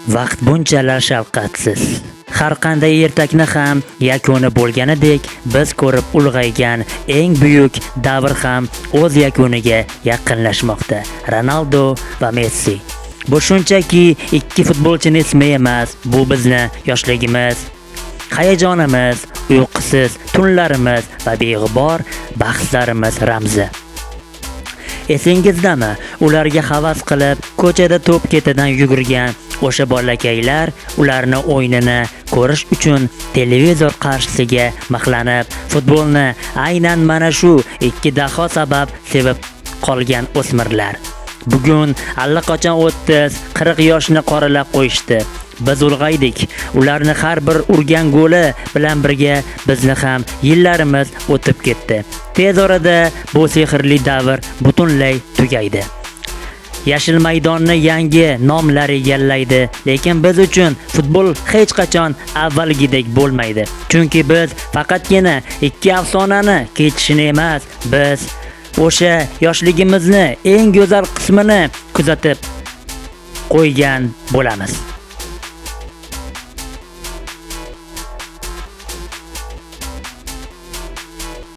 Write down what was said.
Vaqt bunchalar shafqatsiz. Har qanday ertakni ham yakuni bo'lganidek, biz ko'rib ulg'aygan eng buyuk davr ham o'z yakuniga yaqinlashmoqda. Ronaldo va Messi. Bu shunchaki ikki futbolchining ismi emas, bu bizni yoshligimiz, hayajonimiz, uyqusiz tunlarimiz va beg'ubor bahslarimiz ramzi. Esingizdami, ularga havas qilib, ko'chada to'p ketidan yugurgan o'sha bolakaylar ularni o'yinini ko'rish uchun televizor qarshisiga mixlanib, futbolni aynan mana shu ikki daho sabab sevib qolgan o'smirlar. Bugun allaqachon 30-40 yoshni qoralab qo'yishdi. Biz ulg'aydik. Ularni har bir urgan goli bilan birga bizni ham yillarimiz o'tib ketdi. Tez orada bu sehrli davr butunlay tugaydi. Yashil maydonni yangi nomlar egallaydi, lekin biz uchun futbol hech qachon avvalgidek bo'lmaydi. Chunki biz faqatgina ikki afsonani ketishini emas, biz o'sha yoshligimizni eng go'zal qismini kuzatib qo'ygan bo'lamiz.